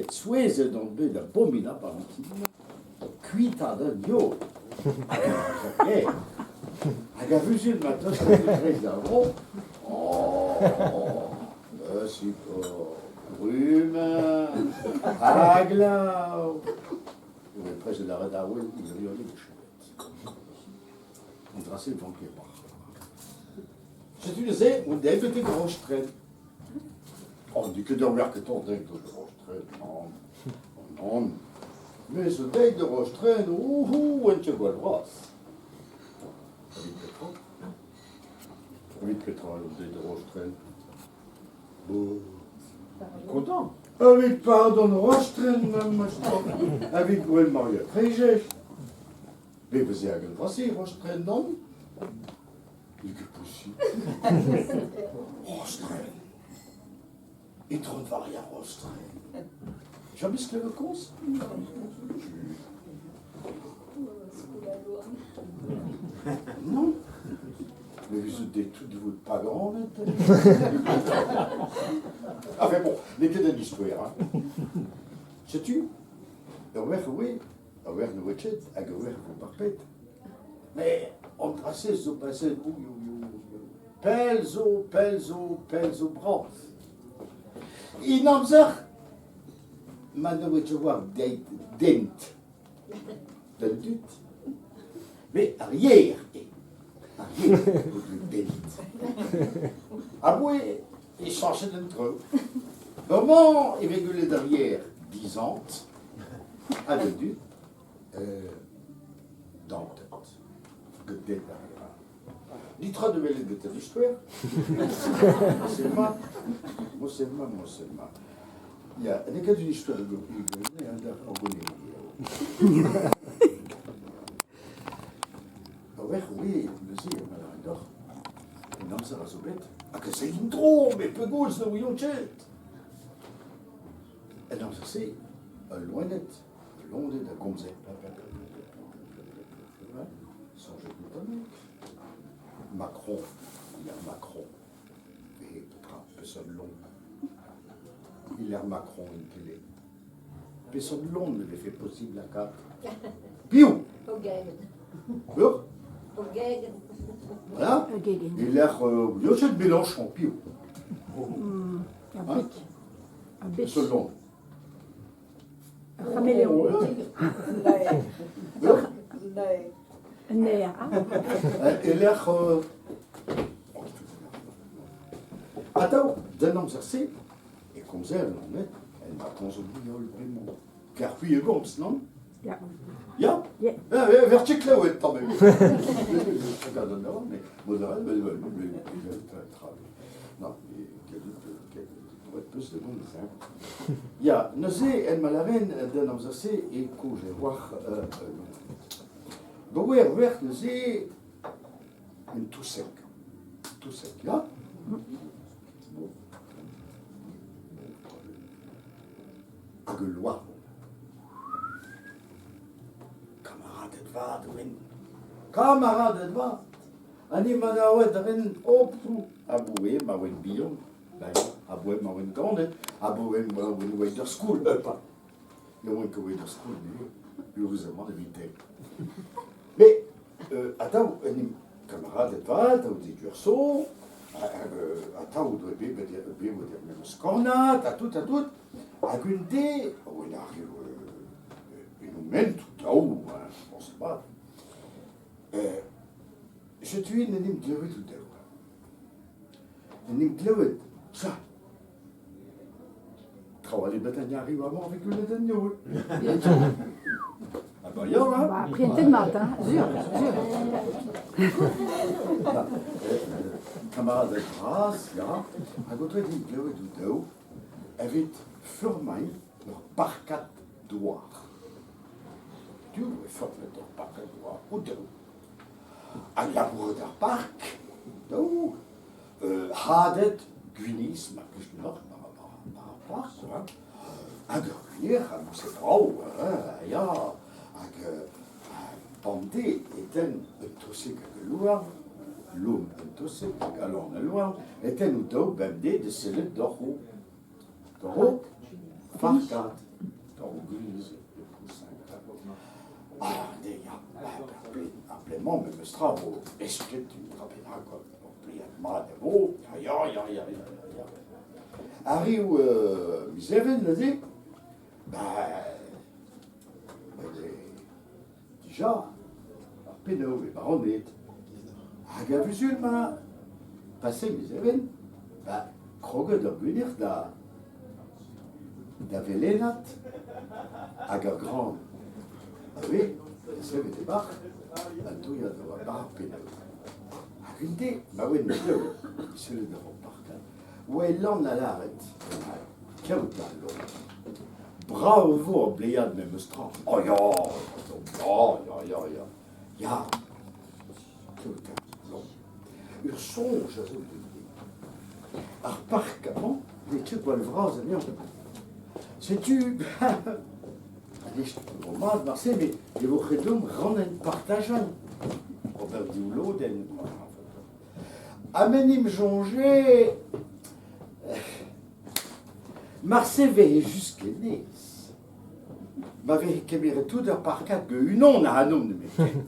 Met souezhet on bet abominapl an ti kuitaat an yod. Hag a Hag a vuzul ma tosta e-kreiz ar vro. Oh, support, brume, ha glav. E oa prest da lâret ar ouel gwirionez e chouet. An dra-se vanke war. Setu neuze on deuet betek Rostren. Oh, n'eo ket ur verk etañ deuet da Rostren, nann. Nann. Me zo deuet da Rostren, ouhou, en ket gwall vras. Evit petra? Evit petra eo deuet da Rostren? Bo... Kontant. Evit pardon Rostren, ma Evit gouel Maria Trejez. Bet veze hag an dra-se, Rostren, nann? N'eo ket posubl. Rostren. Itron Varia Rostren. James klevet komz? Non. Mais vous êtes des tout de vous paganed. Enfin bon, n'eo ket un histoire. Hein. Setu, ur wec'h oe, ur wec'h ne oe ket, hag ur wec'h vo parpet. Mais an dra-se zo paseet pell zo, pell zo, pell zo bras. In amzer ma ne oa ket war deit dent d'an dud, met ar yer eo. Ar yer o deus dent. Aboe e chañchet an traoù. Bremañ e vez gwelet ar yer dizant hag an dud dantet get ar re all. Netra da welet get an istoer. Moselma, moselma, moselma. Ya, n'eo ket un istoer da ur A-wec'h oe neuze ma lâret deoc'h, un amzer a zo bet, hag ez eo en-dro, met pegoulz ne ouion ket. En amzer-se, ul loened Loened a gomze. Soñjet out Macron, il a Macron. Et petra, peseurt lon Il a Macron en télé. Peseurt lon ne vefe possible lakaat Piv Ur Voilà. Il a euh, Mélenchon, piv Un bec. Un bec. Peseurt lon Ur c'haméléon. Un naer. E-lec'h... Atav, d'un amzer-se, e komzer en en vacances holl bremañ. Kar c'hwi a gomz, non? Ya. Ya? Ya. Verti klevet tamm Non, Ya, neuze, en ma lâren d'an amzer-se e kouje war Baoe ar werc'h neuze un touseg. Touseg, ya? Bon. Hag ul loar. Kamaraded vat oen. Kamaraded vat! Ha ni ma naouet ren oh, aboe ma oen bihan, aboe ma oen ganet, aboe ma oen oet d'ar skol, pas, ne oen ket oet d'ar skol, me, eüruzamant evit Mais atav, en em kamaraded vat, a oa Durso, hag atav doa bet bet er memes kornad, ha tout, ha tout, hag un de, oen arriv en o ment, daou, hein, je pense pas. Setu en em glevet o-daou. En em glevet, ça. Traoù all ebet a arriv amañ avec le den Ah bah ya, hein. Bah, prientet mat, hein, sur, sur. Kamarad bras, ya, hag o en em glevet o-daou evit furmañ ur parkad douar. Div e furmet ur parkad douar o-daou. Ha labourat ar park, daou, hadet gwinizh, mar plij ganeoc'h, war ar park, quoi. Hag ur gwir, ha se brav, hein, ya, hag bemdez e tenn un tousig hag ul louarn, Lom un tousig hag Alan ul louarn, e tenn o daou bemdez da sellet doc'h o, doc'h o farkad. Bremañ memes tra vo esket un dra bennak, ur bliad mat a vo, ya, ya, ya, ya, ya, ya. Arriv miz Even neuze, ba, dija, ar pennoù e baroned. Hag a-vuzul ma pase miz Even, ba, kroget ur gwinir da da velenat hag ur gran. A-wech, e sevet e-barh, an toullad a oa bar pennoù. Hag un deiz, ma oen bev, e sellet ur parkad, oa e lann a lâret, kaout al loen. Brav e vo ar bleiad memes tra. Oh ya, ya, ya, ya, ya. Ya, kaout al loen. Ur soñj a zo din. Ar park amañ n'eo ket gwall vras anezhañ. Setu mat marse met e vo ret deomp rannañ partajañ ober div lodenn. Ha m'en em soñje marse vehe just ken aes. Ma vehe kemeret tout ar parkad gant unan ac'hanomp nemetken.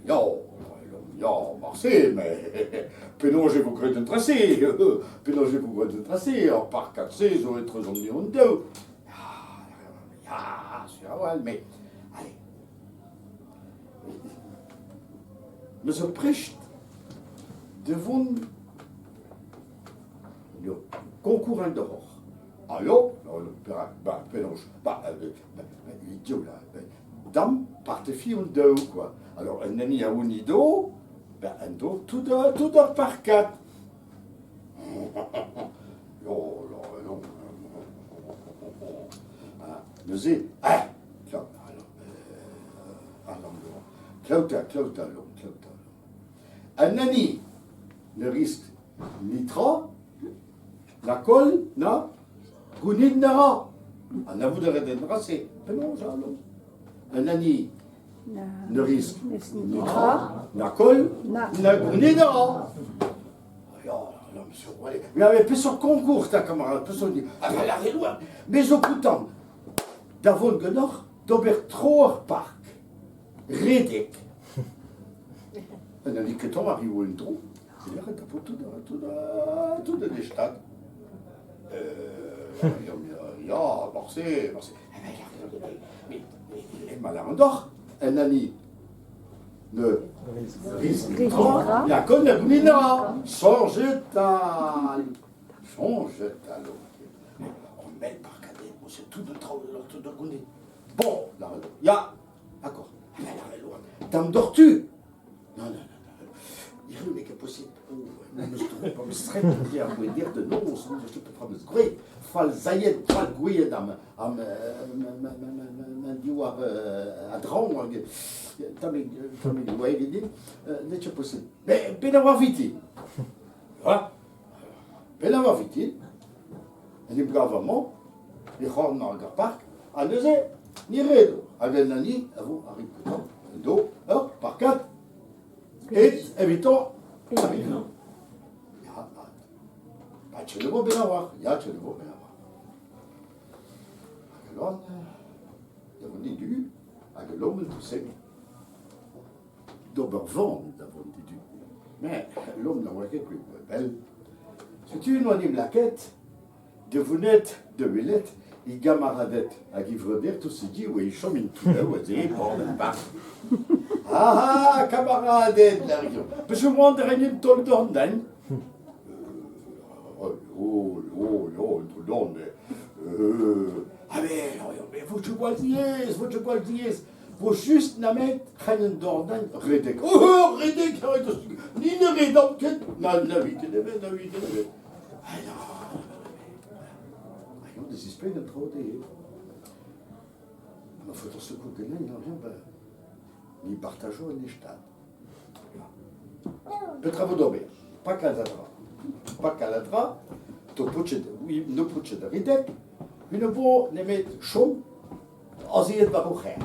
Ya, ya, marse, met penaos e vo graet an dra-se? Penaos e vo graet an dra-se? Ar parkad-se zo etrezomp-ni hon-daou. Ya, sur a-walc'h, met allez. Me zo prest da vont d'ur concours d'hoc'h. Alo, perak, ba, penaos, ba, idiot là, dam partefi hon daou, quoi. Alors, un hini a ounido, ben, en do tout, tout ar parkad. Oh là, non. Neuze, ah, Klaota, klaota, klaota. An hini ne risk netra, na koll, na gounid na ra. Anavout a ret an dra-se. Penaos, alo? An hini ne risk netra, na koll, na gounid na ra. Ya, non, monsieur Roy. Mais avec peseurt concours, ta camarade, peseurt... Ah ben, la reloa, me zo content da vont ganeoc'h d'ober tro ar park. Redek. Un ket tamm arriv un dro. C'est da tout tout tout de stad. Ya, marse, marse. Mais mal doc'h, un ani ne risque tra, la conne a gounina. Soñjet al. Soñjet al. On met par cadet, c'est tout de traoù, tout de gounid. Bon, la ya, d'accord. Tamm doc'htu Non, non, non, non. Hiriv n'eo ket posibl. Oh, meus droug, am eus ret ar gouenner de noz, n'eus ket petra meus graet. Fall zailhet, fall gouiet am, am, ma diwar a-draoñ hag tammig, tammig oa din, n'eo ket posibl. Mais ben a oa viti. Ha? Ben a oa viti. En em gav amañ, e c'horn hag ar park, ha neuze, ni redo. Hag en ani a vo arri gantañ, en do ur parkad. Et evitañ, evitañ. Ya, ba, tcheu vo ben a-walc'h, ya, tcheu vo ben a-walc'h. Hag alon, da vont du, hag lom tout D'ober van da vont du. Mais l'homme na oa ket kuit bell. Setu n'oa nim lakaet da vonet da welet e gamaraded hag e vreuder tousegi oa e chom en toullaou aze bord ar park. Ah ah, kamaraded, lâr-eñ. Peseurt oant da reiñ un taol dorn din? Oh, oh, oh, un taol dorn, mais... Ah mais, mais vo ket gwall diaes, vo ket gwall diaes. Vo just nemet reiñ un dorn redek. Oh, redek, ni ne redomp ket. Na, na vi ket ebet, na vi ket ebet. Ah, non, da zispleg an traoù dezhe. Ma faot ur sekour ganin, rien, ben, ni partajo en stad. Petra vo d'ober? Pas kalz a dra. Pas kalz a dra, to potchet, no potchet redek, ne vo nemet chom azeet war o c'her.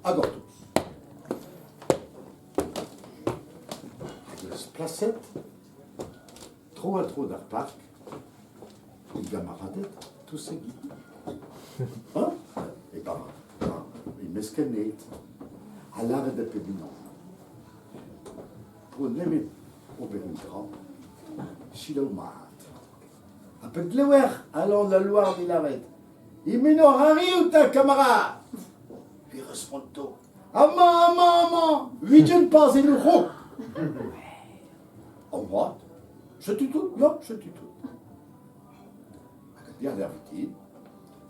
Ha gortoz. Hag eus plaset Tro-ha-tro d'ar park, e gamaraded tousegi. Hein? E ba, e meskened. Ha lâret da pep unan. Po nemet ober un dra, selaou mat. Ha pa glever Alan al Louarn e lâret Emenoc'h arri out kamarad! E responto Amañ, amañ, amañ, 80 paz en o c'hrog. Oh, mat, setu tout, ya, setu tout. Hag an der vintin,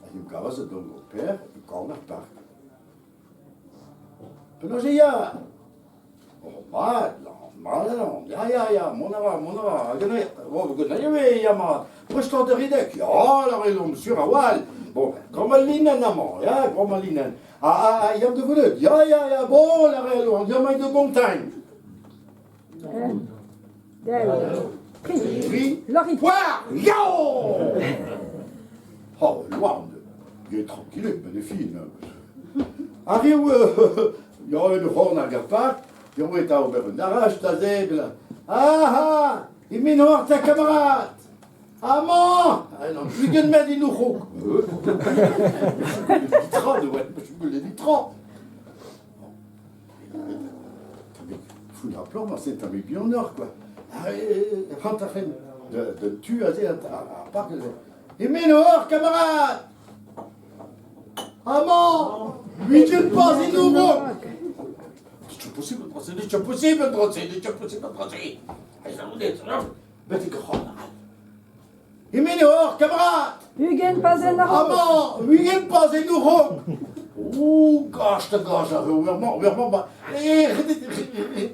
en em gavas a-daol gant Per e korn ar park. Penaos e ya? Oh, mat, mat eo, ya, ya, ya, mont a ra, mont a ra. Hag oh, ganin ivez, ya, mat. Prest oc'h da redek? Ya, lâret sur a-walc'h. Bon, gant ma linenn amañ, ya, gant ma linenn. Ha, ha, ha, yam da welet? Ya, ya, ya, bon, lâret an diamant de Montagne. Tri. Tri. Lori. Poir, yao! Oh, louarn, il est tranquille, magnifique. Arriv ya en c'horn hag ar park, ya eta ober un arrach da zebl. Ah ah, e-men oc'h ta kamarad? Amañ! Ah non, 20 metr en o c'hrog. Ditra, ne oa ditra. Founnapl c'est tammig bihanoc'h quoi. Hanter-c'henn d'un tu aze ar park E-men oc'h, kamarad? Amañ! 80 pas en o raok! C'est possible, c'est possible, c'est possible, Betek ar c'horn all. E-men oc'h, kamarad? 20 pas en a-raok! Amañ, 20 pas en o raok! Oh, gach da gach, ar ur-mañ, ur-mañ, ba... Eh, redet,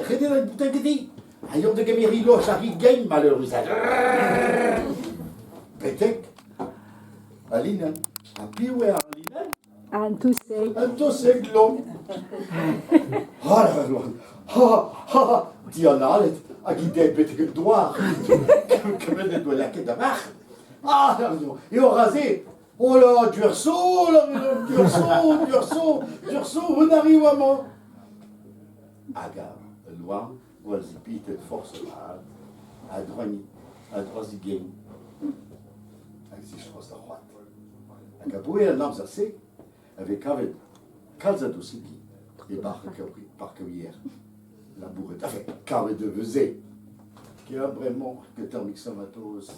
redet ar bouteille geti. Ha yont da gemer loch ar gein, maleurus. Betek al linenn. Ha piv eo al linenn? An touseg. An touseg lom. Ha, ha, ha, dianalet hag he dead betek an douar. Kement en doa lakaet da varc'h. Ah, eo raze. Oh là, Durso, là, Durso, Durso, Durso, on arrive amañ. Hag al louarn gwall zipitet forzh mat, a-dreñv, a-dreuz e gein, hag zistroas d'ar c'hoad. Hag aboe an amzer-se e vez kavet kalz a dousigi e parkaouier labouret. Enfin, kavet e veze. Kea bremañ get ar mixamatoz.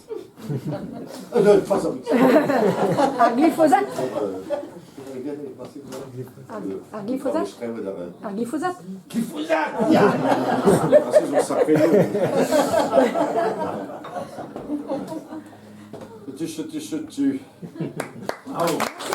Non, pas ar mixamatoz. Ar glyphosate. Ar glyphosate. Ar glyphosate. Glyphosate, ya! Parce que zo sacré Tu, tu, tu, tu. Bravo.